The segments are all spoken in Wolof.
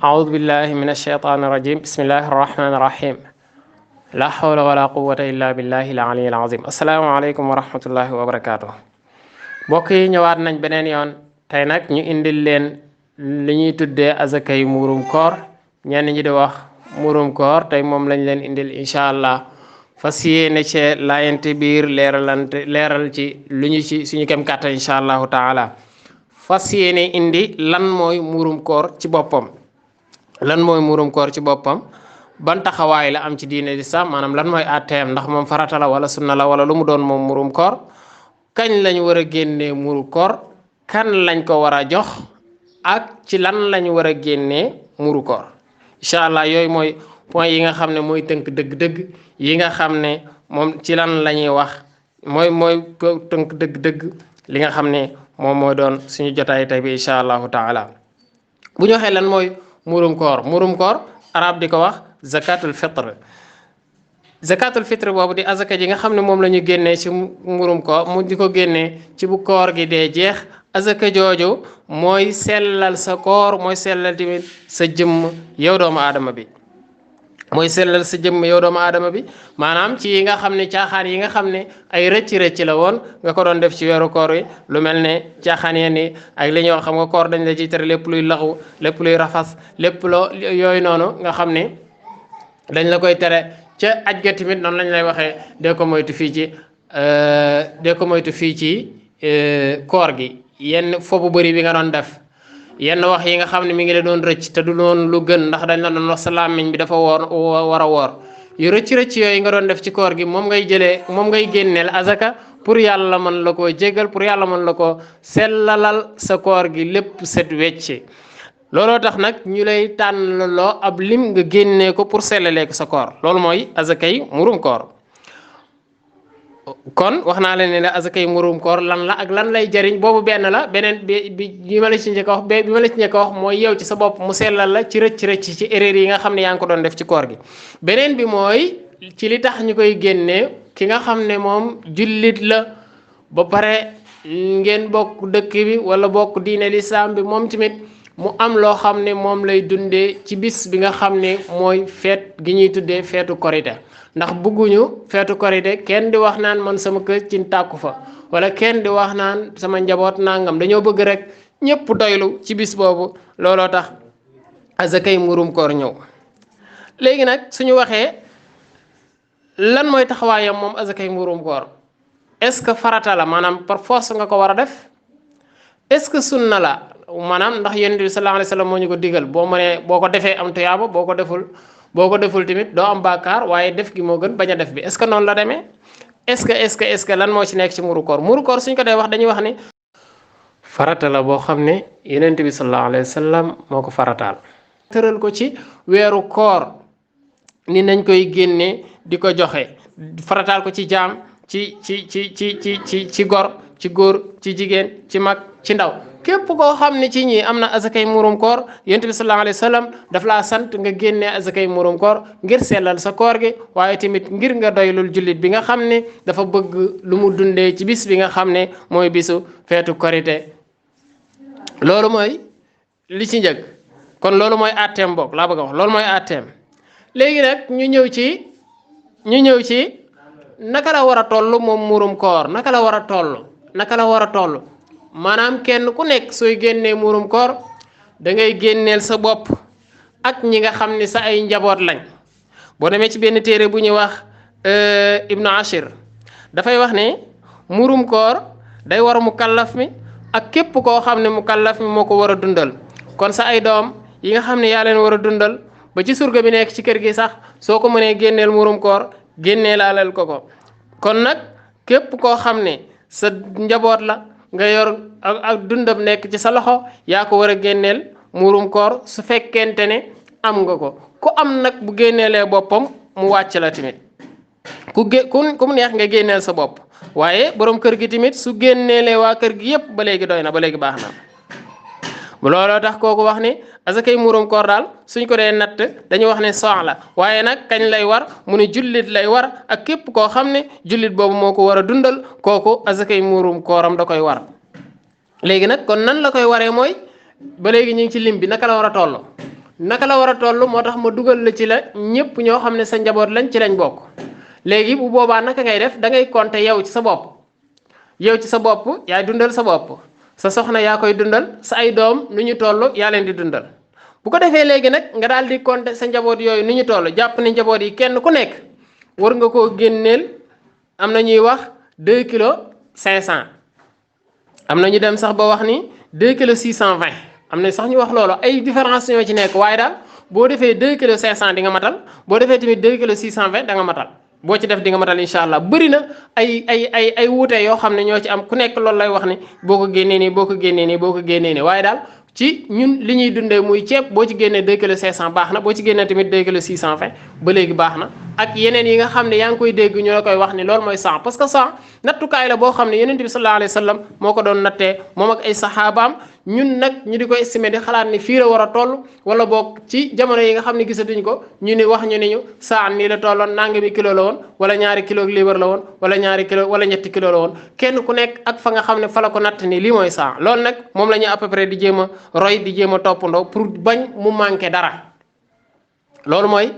أعوذ بالله من الشيطان الرجيم بسم الله الرحمن الرحيم لا حول ولا قوة إلا بالله العلي العظيم السلام عليكم ورحمة الله وبركاته mbokk yi ñëwaat nañ beneen yoon tey nag ñu indil leen li ñuy tuddee azakay muurum koor ñenn ñi di wax muurum koor tey moom lañ leen indil incha allah fas yéene cee laayante biir leeral ci lu ñu ci suñu kem kàttan incha allahu taala fas yéene indi lan mooy muurum koor ci boppam ban taxawaay la am ci diine lislaam maanaam lan mooy àtteem ndax moom farata la wala sunna la wala lu mu doon moom muurum koor kañ lañ war a génnee muru koor kan lañ ko war a jox ak ci lan lañ war a génnee muru koor incha allah yooyu mooy point yi nga xam ne mooy tënk dëgg-dëgg yi nga xam ne moom ci lan la ñuy wax mooy tënk dëgg-dëgg li nga xam ne moom mooy doon suñu jotaay tey bi incha allahu taala bu ñu waxee lan mooy murum koor arab di ko wax zakatul fitre boobu di azaka ji nga xam ne moom la ñu génnee ci murum koor mu di ko génnee ci bu koor gi dee jeex azaka jooju mooy sellal sa koor mooy sellal tamit sa jëmm yow doomu aadama bi maanaam ci yi nga xam ne caaxaan yi nga xam ne ay rëcc la woon nga ko doon def ci weeru koor wi lu mel ne caaxaan yenn yi ak li ñuy wax xam nga koor dañ la ciy tere lépp luy laxu lépp luy rafas lépp loo yooyu noonu nga xam ne dañ la koy tere ca aj ga tamit noonu lañ lay waxee dee ko moytu fii ci koor gi yenn fo bu bëri bi nga doon def yenn wax yi nga xam ne mi ngi la doon rëcc te du doon lu gën ndax dañ la doon wax sa làmmiñ bi dafa war a woor yu rëcc yooyu nga doon def ci koor gi moom ngay génneel azaka pour yàlla mën la koo jégal pour yàlla mën la ko sellalal sa koor gi lépp set wecce looloo tax nag ñu lay tànnloo ab lim nga génnee ko pour sellalee ko sa koor loolu mooy azakay murum koor kon wax naa leen ne la azakay murum koor lan la ak lan lay jariñ boobu benn la beneen bi ma la ci njëkk a wax mooy yow ci sa bopp mu sellal la ci rëcc ci erreur yi nga xam ne yaa ngi ko doon def ci koor gi beneen bi mooy ci li tax ñu koy génnee ki nga xam ne moom jullit la ba pare ngeen bokk dëkk bi wala bokk diine lislaam bi moom tamit mu am loo xam ne moom lay dundee ci bis bi nga xam ne mooy feet gi ñuy tuddee feetu korite ndax bëgguñu feetu korite kenn di wax naan man sama kër ci tàkku fa wala kenn di wax naan sama njaboot nangam dañoo bëgg rek ñëpp doylu ci bis boobu looloo tax azakay murum koor ñëw léegi nag suñu waxee lan mooy taxawaayam moom azakay murum koor est-ce que farata la maanaam par force nga ko war a def est-ce que sunna la maanaam ndax yonent bi sallallahu alayhi wa sallam moo ñu ko digal boo mënee boo ko defee am tuyaaba boo ko deful tamit doo am bàkkaar waaye def gi moo gën bañ a def bi est-ce que noonu la demee est-ce que lan moo ci nekk ci muru koor suñ ko dee wax dañuy wax ni farata la boo xam ne yonent bi sallallahu alayhi wa sallam moo ko farataal tëral ko ci weeru koor ni nañ koy génnee di ko joxe farataal ko ci jaam ci gor ci góor ci jigéen ci mag ci ndaw képp koo xam ne ci ñi am na azakay murum koor yonent bi sallallahu alayhi wa sallam daf laa sant nga génnee azakay murum koor ngir sellal sa koor gi waaye tamit ngir nga doylul jullit bi nga xam ne dafa bëgg lu mu dundee ci bis bi nga xam ne mooy bisu feetu korite loolu mooy li ci njëkk kon loolu mooy àtteem boog laa bëgg a wax loolu mooy àtteem léegi nag ñu ñëw ci naka la war a toll moom murum koor naka la war a toll maanaam kenn ku nekk sooy génnee murum koor da ngay génneel sa bopp ak ñi nga xam ni sa ay njaboot lañ boo demee ci benn téere bu ñuy wax Ibnu Ashir dafay wax ne murum koor day war mu kallaf mi ak képp koo xam ne mu kallaf mi moo ko war a dundal kon sa ay doom yi nga xam ne yaa leen war a dundal ba ci surga bi nekk ci kër gi sax soo ko mënee génneel murum koor génnee laalal ko kon nag képp koo xam ne sa njaboot la nga yor ak dundam nekk ci sa loxo yaa ko war a génneel murum koor su fekkente ne am nga ko ku am nag bu génneelee boppam mu wàcc la tamit ku mu neex nga génneel sa bopp waaye borom kër gi tamit su génneelee waa kër gi yépp ba léegi doy na ba léegi baax na looloo tax kooku wax ni asakay murum koor daal suñ ko dee natt dañuy wax ne soox la waaye nag kañ lay war mu ne jullit lay war ak képp koo xam ne jullit boobu moo ko war a dundal kooku asakay murum kooram da koy war léegi nag kon nan la koy waree mooy ba léegi ñu ngi ci lim bi naka la war a toll naka la war a toll moo tax ma dugal la ci la ñëpp ñoo xam ne sa njaboot lañ ci lañ bokk léegi bu boobaa naka ngay def da ngay compter yow ci sa bopp yow ci sa bopp yaay dundal sa bopp sa soxna yaa koy dundal sa ay doom nu ñu toll yaa leen di dundal bu ko defee léegi nag nga daal di compter sa njaboot yooyu nu ñu toll jàpp ni njaboot yi kenn ku nekk war nga koo génneel am na ñuy wax 2 kilos 500 am na ñu dem sax ba wax ni 2 kilos 620 am na sax ñu wax loolu ay différence ñoo ci nekk waaye daal boo defee 2 kilos 500 di nga matal boo defee tamit 2 kilos 620 da nga matal boo ci def di nga matal incha allah bëri na ay wuute yoo xam ne ñoo ci am ku nekk loolu lay wax ni boo ko génnee nii boo ko génnee nii boo ko génnee nii waaye daal ci ñun li ñuy dundee muy ceeb boo ci génnee 2 kilos 500 baax na boo ci génnee tamit 2 kilos 620 ba léegi baax na ak yeneen yi nga xam ne yaa ngi koy dégg ñu la koy wax ni loolu mooy 100 parce que 100 nattukaay la boo xam ne yonent bi sallallahu alayhi wa sallam moo ko doon nattee moom ak ay saxaabaam ñun nag ñu di ko estimer di xalaat ni fii la war a toll wala boog ci jamono yi nga xam ne gisatuñ ko ñu ni wax ñu ni ñu saa nii la tolloon nangami kilo la woon wala ñaari kilo liibar la woon wala ñaari kilo wala ñetti kilo la woon kenn ku nekk ak fa nga xam ne fa la ko natt ni lii mooy saa loolu nag moom la ñu à peu près di jéem a roy di jéem a toppandoo pour bañ mu manqué dara loolu mooy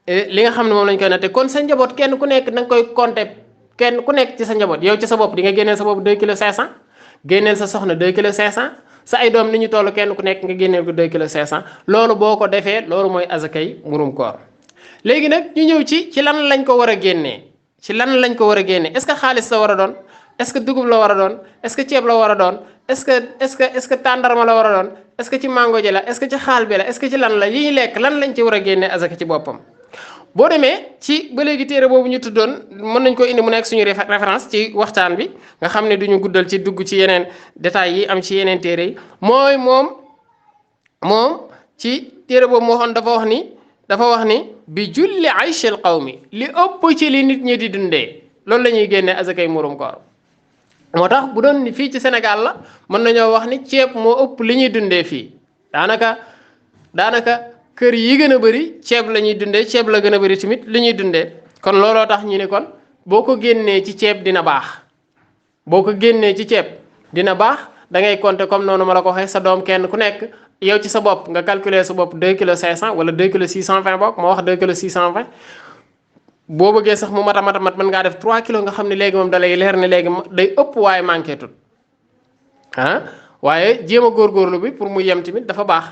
li nga xam ne moom lañ koy natte kon sa njaboot kenn ku nekk da nga koy compter kenn ku nekk ci sa njaboot yow ci sa bopp di nga génneel sa bopp 2 kilos 500 génneel sa soxna 2 kilos 500 sa ay doom ni ñu toll kenn ku nekk nga génneel ko 2 kilos 500 loolu boo ko defee loolu mooy azakay murum koor léegi nag ñu ñëw ci lan lañ ko war a génnee ci lan lañ ko war a génnee est-ce que xaalis la war a doon est-ce que dugub la war a doon est-ce que ceeb la war a doon est-ce que tàndarma la war a doon est-ce que ci mango ji la est-ce que ci xaal bi la est-ce que ci lan la yi ñuy lekk lan lañ ci war a génnee azaka ci boppam boo demee ci ba léegi téere boobu ñu tuddoon mën nañ ko indi mu nekk suñu référence ci waxtaan bi nga xam ne duñu guddal ci dugg ci yeneen détails yi am ci yeneen téere yi mooy moom ci téere boobu moo xoon dafa wax ni bi julli ayshil qawmi li ëpp ci li nit ñi di dundee loolu la ñuy génnee azakay murum koor moo tax bu doon ni fii ci Sénégal la mën nañoo wax ni ceeb moo ëpp li ñuy dundee fii daanaka kër yi gën a bëri ceeb la ñuy dundee ceeb la gën a bëri tamit li ñuy dundee kon looloo tax ñu ne kon boo ko génnee ci ceeb dina baax boo ko génnee ci ceeb dina baax da ngay compter comme noonu ma la ko waxee sa doom kenn ku nekk yow ci sa bopp nga calculer sa bopp 2 kilos 500 wala 2 kilos 620 bokk ma wax 2 kilos 620 boo bëggee sax mu mat mën ngaa def 3 kilos nga xam ne léegi moom da lay leer ne léegi day ëpp waaye manqué tut waaye jéem a góorgóorlu bi pour mu yem tamit dafa baax.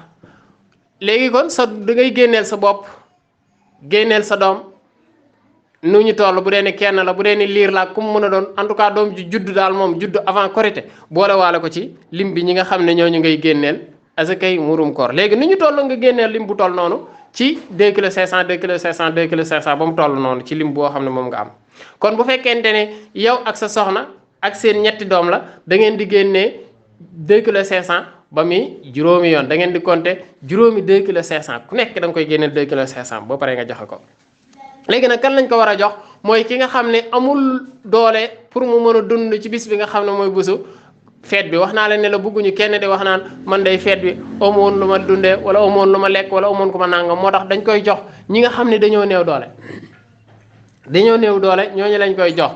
léegi kon da ngay génneel sa bopp génneel sa doom nu ñu toll bu dee ni kenn la bu dee ni liir la ku mu mën a doon en tout cas doom ji judd daal moom judd avant Korité boole waale ko ci lim bi ñi nga xam ne ñooñu ngay génneel azakay murum koor léegi nu ñu toll nga génneel lim bu toll noonu ci 2 kilos 500 2 kilos 500 2 kilos 500 ba mu toll noonu ci lim boo xam ne moom nga am kon bu fekkente ne yow ak sa soxna ak seen ñetti doom la da ngeen di génnee 2 kilos 500 ba muy juróomi yoon da ngeen di compter juróomi 2 kilos 500 ku nekk da nga koy génneel 2 kilos 500 boo paree nga joxe ko léegi nag kan lañ ko war a jox mooy ki nga xam ne amul doole pour mu mën a dund ci bis bi nga xam ne mooy bésu feet bi wax naa leen ne la bëgguñu kenn di wax naan man day feet bi amoon lu ma dundee wala amoon lu ma lekk wala amoon ku ma nangam moo tax dañ koy jox ñi nga xam ne dañoo néew doole ñooñu lañ koy jox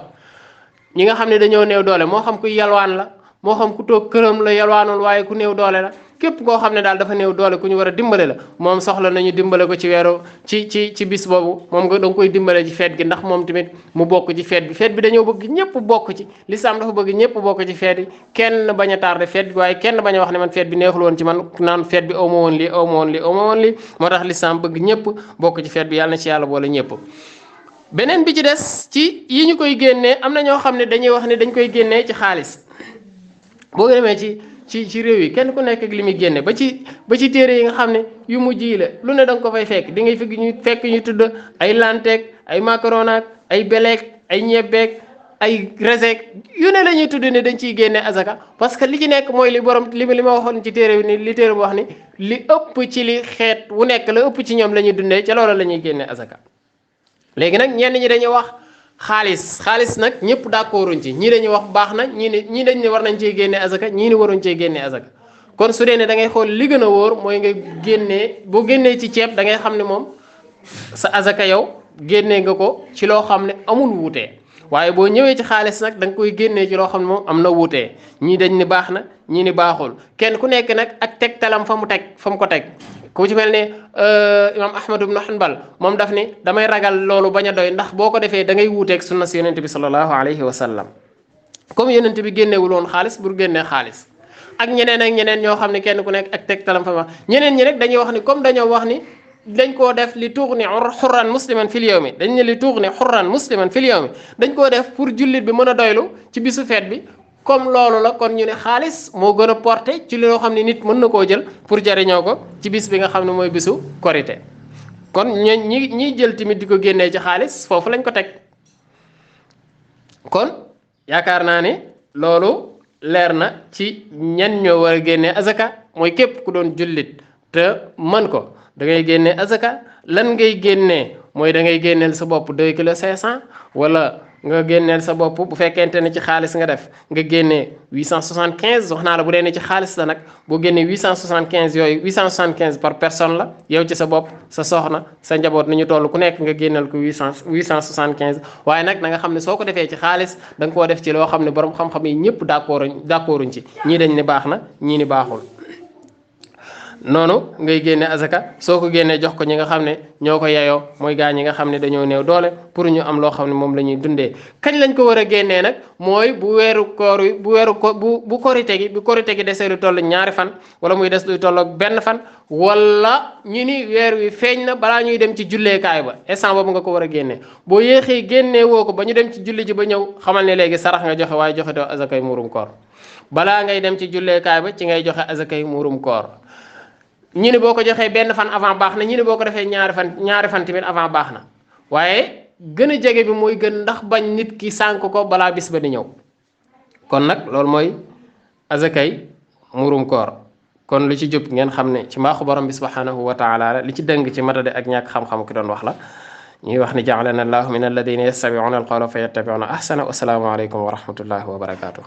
ñi nga xam ne dañoo néew doole moo xam kuy yalwaan la moo xam ku toog këram la yalwaanul waaye ku néew doole la képp koo xam ne daal dafa néew doole ku ñu war a dimbale la moom soxla nañu dimbale ko ci weeru ci bis boobu moom nga danga koy dimbale ci feet gi ndax moom tamit mu bokk ci feet bi dañoo bëgg ñëpp bokk ci lislaam dafa bëgg ñëpp bokk ci feet yi kenn bañ a tardé feet bi waaye kenn bañ a wax ne man feet bi neexul woon ci man naan feet bi aw ma woon lii moo tax lislaam bëgg ñëpp bokk ci feet bi yàlla na ci yàlla boole ñëpp beneen bi ci des ci yi ñu koy génnee am na ñoo xam ne dañuy wax ne dañ koy génnee ci xaalis boo demee ci réew yi kenn ku nekk ak li muy génne ba ci téere yi nga xam ne yu mujj yi la lu ne da nga ko fay fekk di ngay fekk ñu tudd ay lanteeg ay macaronaak ay beleek ay ñebbeek ay reseek yu ne la ñuy tudd ne dañ ciy génne azaka parce que li ci nekk mooy li borom li ma waxoon ci téere bi ni li téere bu wax ni li ëpp ci li xeet wu nekk la ëpp ci ñoom la ñuy dundee ca loola la ñuy génne azaka léegi nag ñenn ñi dañuy wax xaalis nag ñëpp d'accorduñ ci ñii dañuy wax baax na ñii dañ ne war nañ cee génne azaka ñii ni waruñ cee génne azaka kon su dee ne da ngay xool li gën a wóor mooy nga génnee boo génnee ci ceeb da ngay xam ne moom sa azaka yow génnee nga ko ci loo xam ne amul wuutee waaye boo ñëwee ci xaalis nag da nga koy génnee ci loo xam ne moom am na wuutee ñii dañ ni baax na ñii ni baaxul kenn ku nekk nag ak tegtalam fa mu ko teg ku ci mel ne imam Ahmad ibn Hanbal moom daf ni damay ragal loolu bañ a doy ndax boo ko defee da ngay wuuteeg sunna si yonent bi sallallahu alayhi wa sallam comme yonent bi génnewul woon xaalis pour génnee xaalis ak ñeneen ñoo xam ne kenn ku nekk ak tegtalam fa wax ñeneen ñi rek dañuy wax ni comme dañoo wax ni dañ koo def li tughni xurran musliman fil yawmi dañ ne li tughni xurran musliman fil yawmi dañ koo def pour jullit bi mën a doylu ci bisu feet bi comme loolu la kon ñu ne xaalis moo gën a porté ci loo xam ne nit mën na koo jël pour jariñoo ko ci bis bi nga xam ne mooy bisu korité kon ñiy jël tamit di ko génnee ci xaalis foofu lañ ko teg kon yaakaar naa ne loolu leer na ci ñan ñoo war a génnee azaka mooy képp ku doon jullit te mën ko da ngay génnee azaka lan ngay génnee mooy da ngay génneel sa bopp 2 kilos 500 wala nga génneel sa bopp bu fekkente ne ci xaalis nga def nga génnee 875 wax naa la bu dee ne ci xaalis la nag boo génnee 875 yooyu 875 par personne la yow ci sa bopp sa soxna sa njaboot ni ñu toll ku nekk nga génneel ko 875 waaye nag na nga xam ne soo ko defee ci xaalis da nga koo def ci loo xam ne borom xam-xam yi ñëpp d'accorduñ ci ñii dañ ne baax na ñii ni baaxul. noonu ngay génne azaka soo ko génnee jox ko ñi nga xam ne ñoo ko yeyoo mooy gaa ñi nga xam ne dañoo néew doole pour ñu am loo xam ne moom la ñuy dundee kañ lañ ko war a génnee nag mooy bu weeru koor yi bu korite gi desee lu toll ñaari fan wala muy des luy tolloog benn fan wala ñu ni weer wi feeñ na balaa ñuy dem ci julleekaay ba instant boobu nga ko war a génnee boo yéexee génnee woo ko ba ñu dem ci julli ji ba ñëw xamal ne léegi sarax nga joxe waaye joxe doo azakay muurum koor balaa ngay dem ci julleekaay ba ci ngay joxe azakay muurum koor ñi ne boo ko joxee benn fan avant baax na ñi ne boo ko defee ñaari fan tamit avant baax na waaye gën a jege bi mooy gën ndax bañ nit ki sànk ko balaa bis ba di ñëw kon nag loolu mooy azakay murum koor kon lu ci jub ngeen xam ne ci mbaaxu borom bi subhanahu wa taala la li ci dëng ci matade ak ñàkk xam-xam ki doon wax la ñuy wax ni ja'alana allahu min alladina yastabi'una alqawla fa yattabi'una ahsana wa salaamu alaykum wa rahmatullahi wa barakatuh